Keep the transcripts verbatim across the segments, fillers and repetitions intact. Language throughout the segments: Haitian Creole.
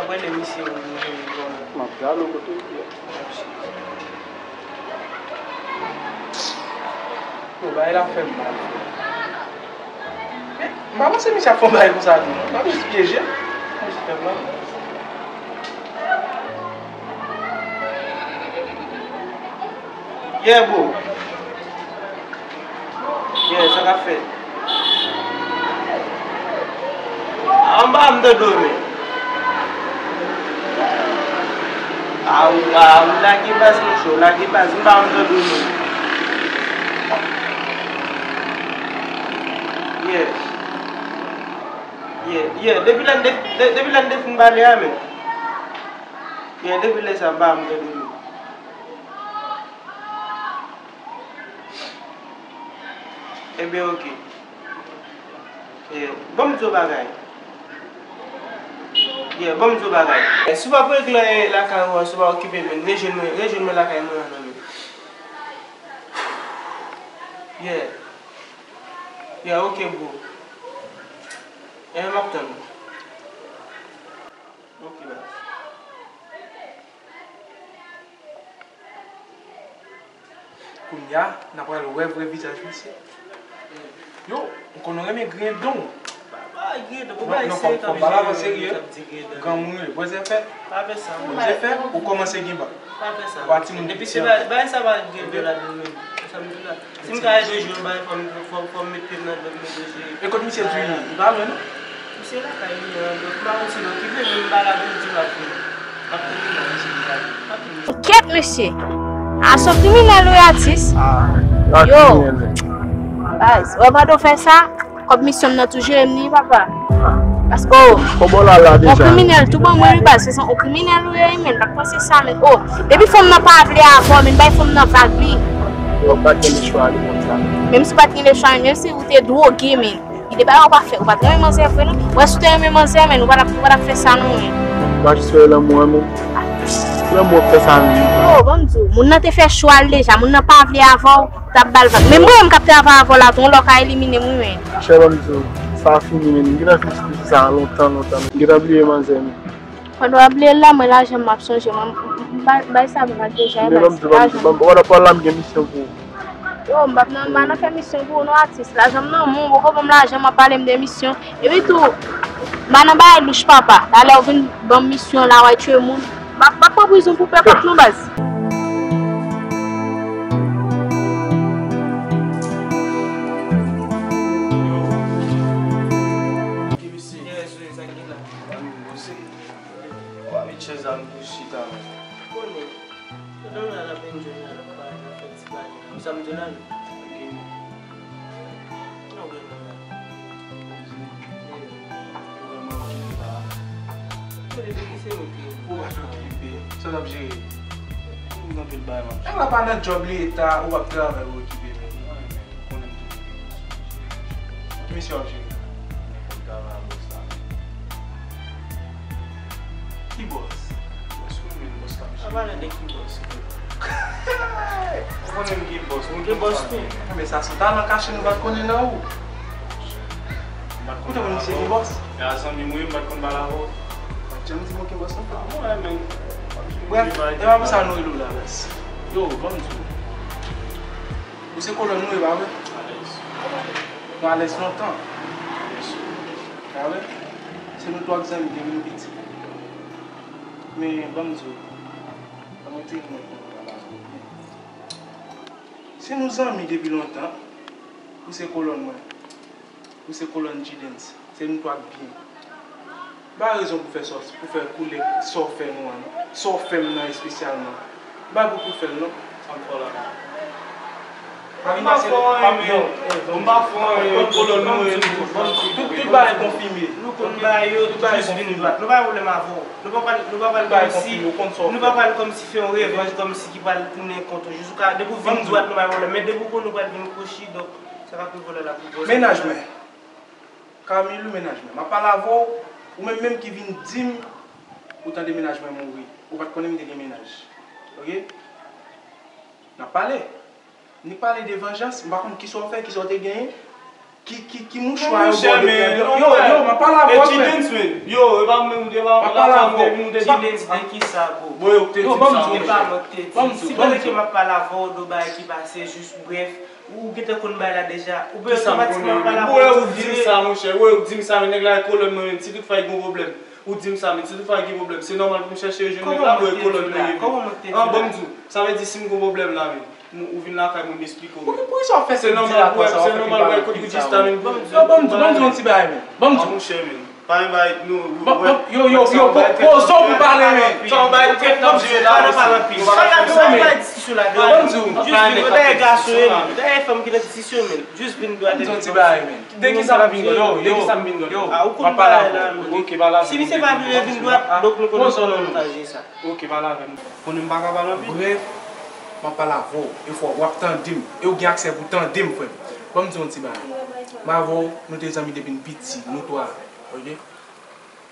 Mwen de misye ou jere kòman? M ap gade w kote w ye. Bon, bagay la fè m mal, frè. Men, m pa panse misye ap fè yon bagay konsa tou, non. M ap jis pyeje l. Misye fè m mal. Yeah, bro. Yeah, sa k ap fèt? Anba m tande w, men. A, ou, a, ou lage baz, monchè, ou lage baz, anba m tande w, men. Yeah. Yeah, yeah, depi lè n de, de, depi lè n te fin pale a, men. Yeah, depi lè sa, anba m tande w, men. Ebyen, oke. Eh, ban m di w bagay. Yeah, ban m di w bagay. Eh, si w pa regle lakay ou an, si w pa okipe, men, rejwenn mwen, rejwenn mwen lakay mwen an, non, men. Yeah. Yeah, oke, bro. Eh, m ap tann ou. Oke, baz. Kounye a, n a pral wè vrè vizaj misye. Yo, m konnen w renmen griyen dan w. Pa, pa griyen dan, non, non, fò, fò m pale avè w serye. Granmoun yo, bwè zèfè. Pa fè sa. Bwè zèfè, ou kòmanse gen bak. Pa fè sa. Ou pa timoun piti ankò. Epi se bagay sa pa gen de ladan l menm. Sa m di la. Si m ka ede w jwenn yon bagay, fò m, fò, fò m met pye m nan dlo, m met dlo sou. E kot misye di w ye? Li pa lwen, non? Misye lakay li an, donk m pa konn si l okipe, men m pa la pou l di m ap vini. M ap tann li la, misye deja vini. M ap tann misye. Kèt, mesye! A, se yon kriminèl wi, atis. Yo! Baz, wè pandan w fè sa, kòb misyon m nan tou jere m ni, papa. Paske w, yon kriminèl tou bon mwen wi, baz, se yon kriminèl ou ye wi, men, pa panse sa, men. Oh, depi fanm nan pa vle avè w, men, bay fanm nan vag li. Yo, pa t gen lechwa li konn sa. Menm si w pa t gen lechwa, menm si ou te dwoge, men. Li te bay ou pa fè, ou pa t renmen manzè vre non. Wè si w te renmen manzè, men, ou pa t ap, ou pa t ap fè sa non, men. Ou pa jis fè lanmou an, men. Lanmou ap fè sa menm. Oh, ban m di w, moun nan te fè chwa l deja, moun nan pa vle avè w, t ap ba l vag. Men mwen menm k ap travay avè w la tou, yon lè w ka elimine m wi, men. Chè, ban m di w, sa fini, men. M gentan fin sou dosye sa a lontan, lontan, men. M gentan bliye manzè, men. Pandan w ap bliye l la, mwen lajan m ap sonje. Mwen, m, m, m bay, bay sa vag deja, e bay lajan m. Ou wè nan pawòl la, m gen misyon pou ou. Yo, m p ap nan, m pa nan fè misyon pou ou non, atis. Lajan m nan men w, ou poko ban m lajan, m ap pale m de misyon. Epi tou, m pa nan bagay louch, papa. Talè w vin ban m misyon la, w al tiye moun. M p ap, m p ap pran prizon pou pèp ap non, baz. Ou pa met chèz la, nou pou chita, men. Konnen. Tout moun la, l ap enjoy la, l ap pale, l ap fè ti pale la. Ou sa m di w la, non? Ok. Non, gen moun la. Ou vrèman okipe la. Konnen depi se ou ki. Ou pa okipe. Sa w ap jere? Ou gen anpil bagay, man. Nèg la pa nan djòb li eta, ou ap travay, ou okipe, men. Mwen, men, konnen m toujou gen. Ki misyon w ap jere? Nenpòt travay a bòs la. Ki bòs? Bòs mwen menm, bòs k ap jere. Pa pale de ki bòs. Ou konnen m gen bòs, mwen gen bòs tou. Men sa se yon talan kache nou pa t konnen nan ou. Ou te konn misye gen bòs? E a zanmi mwen, m pa t konn pale avè w. Pa t janm di mwen gen bòs non. Brèf, e pa pou sa nou rele w la, baz. Yo, ban m di w. Ou se kolòn nou, e pa vre? Alèz. Nou alèz lontan. Pa vre? Se nou twa k zanmi depi nou piti. Men, ban m di w, ban mwen te mwen konn pale avè w byen. Si nou zanmi depi lontan, ou se kolòn mwen, ou se kolòn G-Dance, se nou twa k byen. M pa rezon pou fè sa, pou fè koulè sa w fè nou an, non. Sa w fè m nan espesyalman. M pa pou pou fè l, non. Sa m fè w la, non. M pa fè w anyen, men. M pa fè w anyen, men. Tout, tout bagay konfime. Nou konn bagay yo, tout bagay jis vin dwat. Nou pa gen pwoblèm avè w. Nou pa pral, nou pa pral kòmsi, nou pa pral kòmsi fè yon revanj, kòmsi ki pral tounen kont ou. Jis ou ka, depi w vin dwat, nou pa gen pwoblèm. Men depi w konnen w pral vin kwochi, donk, sa k ap rive w la, l ap rive w. Mennaj mwen. Camille, ou mennaj mwen. M ap pale avè w, ou menm menm ki vin di m ou tande mennaj mwen mouri. Ou pa t konnen m te gen mennaj. Oke? N ap pale. Ni pale de vanjans, m pa konn kisa w fè, kisa w te genyen. Ki, ki, ki mouchwa yo bò depi an? Yo, yo, m ap pale avè w, frè. G-Dance, men. Yo, e pa mwen, e pa mwen, m ap pale avè w. G-Dance, de ki sa, bro? Bon, yo te di sa, monchè. E pa mwen ki te di. Si pa t ke m ap pale avè w de bagay ki pase, jis brèf, ou gentan konn bagay la deja. Ou bezwen otomatikman pale avè w. Ou di m sa, monchè. Ou di m sa, men nèg la e kolòn mwen menm. Si tout fwa gen yon pwoblèm, ou di m sa, men si tout fwa gen pwoblèm, se nòmal pou m chèche jwenn nèg la, ou e kolòn mwen ye menm. An, bon, m di w, sa vle di si m gen yon pwoblèm la, men. Nou, ou vin lakay mwen, m esplike w. Ou konn poukisa w fè se nòmal pou, se nòmal pou kote Regista, men. Yo, ban m di, ban m di yon ti bagay, men. Ban m di. Monchè, men. Pa gen bagay, nou, yo, yo, yo, poze w pou pale, men. Sa w bay tèt nan jwe la, men. Ban m di w. Jis vin, dayè gason ye, men. Dayè fanm ki nan diskisyon, men. Jis vin dwat. Ban m di yon ti bagay, men. De ki sa m vin dwat? Yo, yo, de ki sa m vin dwat? Yo, m ap pale avè w. Ok, pale avè m. Si misye pa vle vin dwat, donk nou konnen sa nou ta jwe sa. Ok, pale avè m. Konnen m pa ka pale anpil. Brèf, m ap pale avè w. E fò w ap tande m. E w gen aksè pou tande m, frè m. Ban m di w yon ti bagay. Mwen avè w, nou te zanmi depi n piti, nou twa. Ok?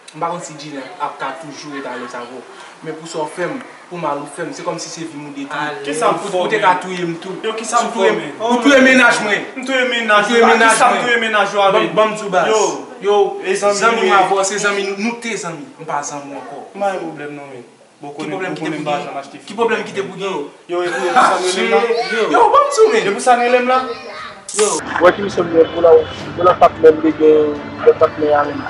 M pa konn si Djilè ap ka toujou ret alèz avè w. Men pou sa w fè m, pou mal ou fè m, se kòmsi se vi m ou detwi. Kisa m fè w, men? Ou te ka touye m tou. Yo, kisa m fè w, men? Ou touye mennaj mwen. M touye mennaj ou? Kisa m touye mennaj ou avè? Ban m di w, baz. Yo, zanmi m avè w, se zanmi nou, nou te zanmi. M pa zanmi w ankò. M pa gen pwoblèm non, men. Bon, ki pwoblèm ki te pou gen? Ki pwoblèm ki te pou gen? Yo, e pou, e pou sa nou rele m la? Yo, ban m di w, men. E pou sa nou rele m la? Yo. Wè ki misyon m gen pou la, pou lòt patnè m te gen, lòt patnè a menm.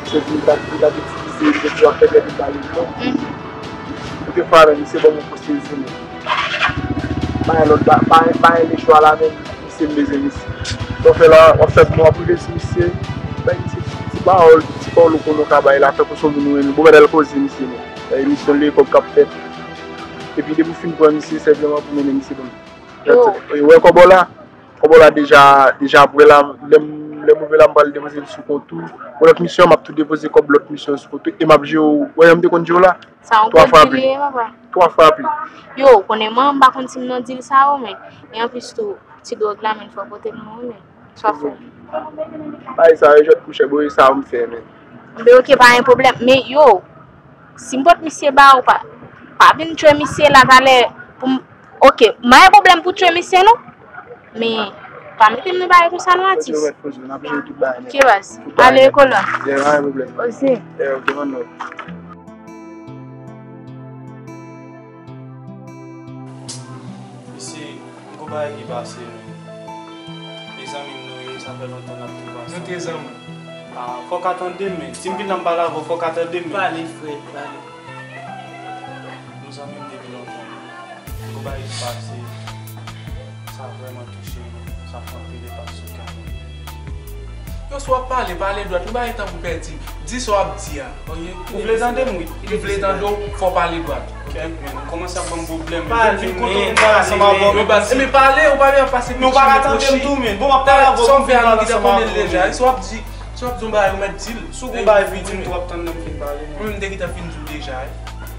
Se pou li ta, li ta itilize, li te di w ap fè kèk bagay non. Ou te fwa menm, misye ban mwen poste l sou mwen. Pa gen lòt, pa, pa, pa gen lechwa la menm. Misye m bezwen misye. Sa w fè la, w ap fè pou mwen, w ap rive sou misye. Bay misye ti, ti pawòl, ti pawòl ou konnen w ka bay la, fè kòmsi w vin ou renmen. Bon, bagay l koze misye menm. Bay misyon lekòl k ap fèt. Epi depi w fin pran misye, sèlman pou mennen misye ban m. Yo. Ou wè kòbò la? Kòbò la deja, deja vre la, lè m, lè m rive la, m pral depoze l sou kont ou. Pou lòt misyon, m ap tou depoze kòb lòt misyon sou kont ou. E m ap jere w, wè jan m te konn jere w la? Sa yon kòb ki li ye, papa? Twa fwa pli. Yo, ou konnen mwen, m pa konn si m nan dil sa yo, men. E anplis tou, ti dwòg la, men fò w pote l mwen, men. Sa w fè? Bay sa yo jwèt pou chè, bro, e sa yo m fè, men. Anben, oke, pa gen pwoblèm. Men, yo, si m pot misye ba ou, pa, pa vin tchwe misye la talè pou m, oke, m pa gen pwoblèm pou tchwe misye, non. Men, pa mete m nan bagay konsa, non, atis. Oke, baz. Ale, kolòn. Oke. Mesye, m gon bagay ki pase, men. E zanmi m nou ye, sa fè lontan n ap tou ansanm. Nou te zanmi. Ah, fò w ka tande m, men. Si m vin la m pale avè w, fò w ka tande m, men. Pale, frè, pale. Nou zanmi m depi lontan. M gon bagay ki pase. Sa vrèman touche m. Sa fè anpil enpak sou kè mwen. Yo, si w ap pale, pale dwat. Nou pa gen tan pou pèdi. Di sa w ap di a. Ou vle tande m, wi. M vle tande w, fò w pale dwat. Kèt, men, ou kòmanse ap ban m pwoblèm. Pale, men, pale, men. Yo, baz, men pale, ou pa vin ap pase piti reproche. Men ou pa ka tande m tou, men. Bon, m ap pale avè w. Sa w fè a, nou gentan konnen l deja. Sa w ap di, sa w ap di yon bagay, ou mèt di l. Si w gon bagay pou w di m tou, w ap tann lè m fin pale, men. Mwen, m te gentan fin di w deja, wi.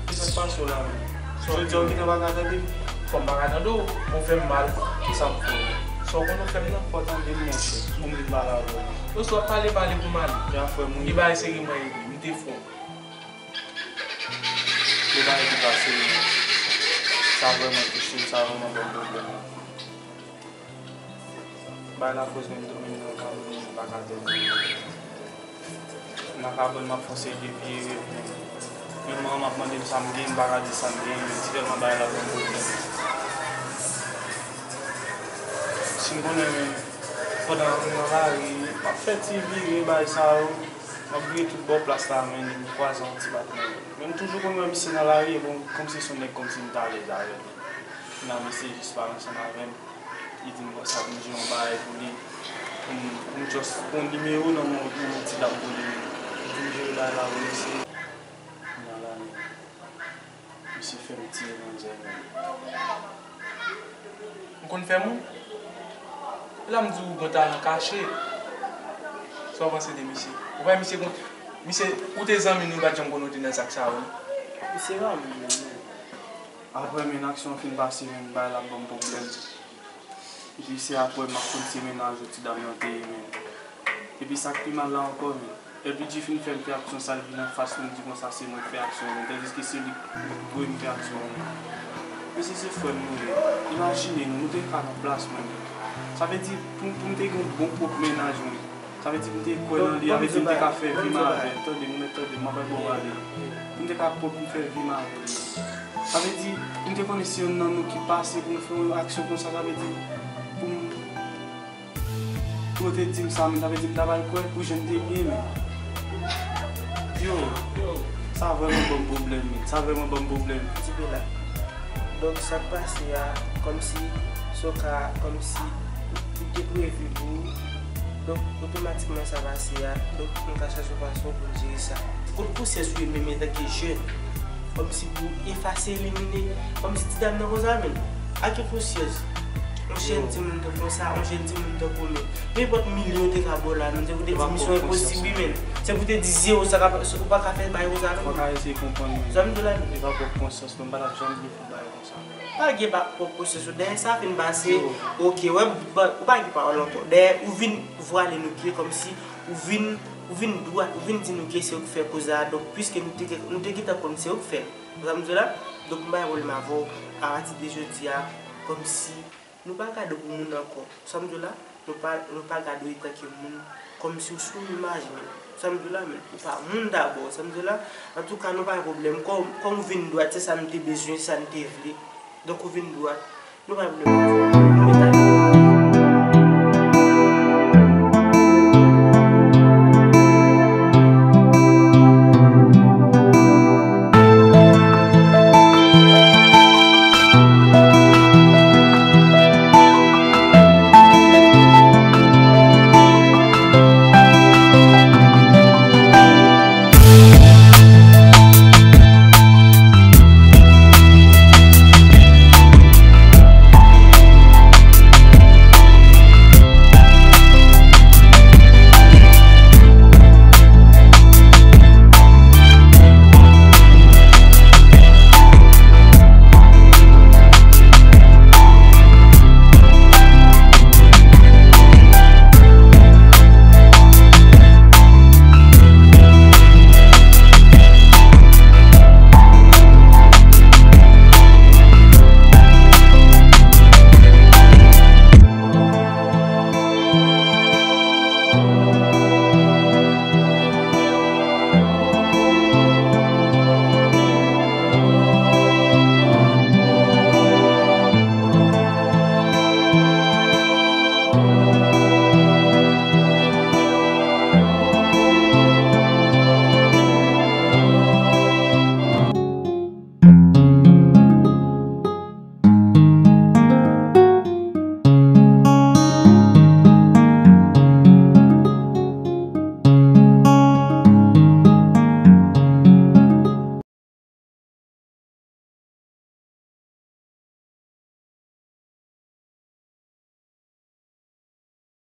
Kisa k pase w la menm? Jodi a w gentan pa ka tande m? Fò m pa ka tande w, ou fè m mal. Kisa m fè w? Sa w konn ou fè m nan? Fò w tande m, monchè, pou m vin pale avè w. Yo, si w ap pale, pale pou m ale. Ya, frè m, wi. Li bay serye mwen, m te fò. Li bay ki pase, men sa vrèman touche m, sa vrèman ban m pwoblèm. Bay la koz menm tou, menm nan kabann, m pa ka dòmi. Nan kabann, m ap fè yon seri de vye rèv, men menm manman m ap mande m sa m gen, m pa ka di sa m gen, men ti tèlman bagay la ban m pwoblèm. Si m konnen, men pandan m nan lari, m ap fè ti vire, bagay sa yo, m ap vire tout bò plas la, men m kwaze yon ti patnè. Men m toujou konn wè misye nan lari, bon, kòmsi se yon nèg kòmsi m t alèz avè l. Nan misye jis pale ansanm avè m. Li di m konsa pou m jere yon bagay pou li, pou m, pou m just pran nimewo nan men, nan men ti dam pou li. Li di m jere bagay la pou misye. Kounya la menm, misye fè m tiye nan zè menm. Ou konn fè moun? E la m di w gon talan kache. Sa w panse de misye? Ou pa wè misye gon, misye, ou te zanmi nou, li pa t janm konn ou te nan zak sa yo, non? Misye pa moun menm, non. Apre, men, aksyon an fin pase, men, bagay la ap ban m pwoblèm. Epi se apre m ap konn se mennaj ou ti dam nan te ye, men. Epi sa k pi mal la ankò, men, L P G fin fè m fè aksyon sa, l vin anfas mwen, l di konsa se mwen k fè aksyon an, men, tandiske se li k dwe m fè aksyon an, men. Mesye, se frè m nou ye. Imajine nou, nou te ka nan plas mwen, men. Sa vle di, pou, pou m te gen yon bon pwòp mennaj mwen, sa vle di, pou m te kwè nan li, sa vle di, m te ka fè vi m avè l. Tande, mwen, tande, m ap bay bon pale. Pou m te ka pwòp, m fè vi m avè l. Sa vle di, pou m te konnen se yonn nan nou ki pase pou m fè yon aksyon konsa, sa vle di, pou m, pou yo te di m sa, men sa vle di, m ta pral kwè pou jan m te ye, men. Yo, sa vrèman ban m pwoblèm, men. Sa vrèman ban m pwoblèm. Ti Bela. Donk, sa k pase a, kòmsi, se yon ka, kòmsi, li te previ pou ou. Donk, otomatikman sa pase a, donk, nou ka chache yon fason pou n jere sa. Kote konsyans ou ye menm antanke jèn? Kòmsi pou efase, elimine, kòmsi ti dam nan konsa, men. Ak ki konsyans? Yon jèn timoun te konsa, yon jèn timoun te konnen. Nenpòt milyon te ka ba w la, men se pou te di misyon enposib, wi, men. Se pou te di zewo, sa ka, ou pa ka fè bagay konsa, non. Ou pa ka eseye konprann mwen. Sa m di w la, men. Li pa pran konsyans, non, m pa t ap janm vle fè bagay konsa. Pa gen pa pwòp konsyans ou. Dèyè sa fin pase, oke, wè, ou pa gen pawòl ankò. Dèyè, ou vin vwale nou pye kòmsi ou vin, ou vin dwat, ou vin di nou ke se ou k fè koze a. Donk, piske nou te, nou te gentan konn se ou k fè l. Ou sa m di w la? Donk, m pa gen pwoblèm avè w apati de jodi a, kòmsi nou pa gade w pou moun ankò. Ou sa m di w la? Nou pa, nou pa gade w antanke moun, kòmsi w sou imaj, men. Ou sa m di w la, men? Ou pa moun dabò, ou sa m di w la? Antouka, nou pa gen pwoblèm. Kòm, kòm ou vin dwat, se sa nou te bezwen, se sa nou te vle. Donk, ou vin dwat. Nou pa gen pwoblèm avè w. Nou mete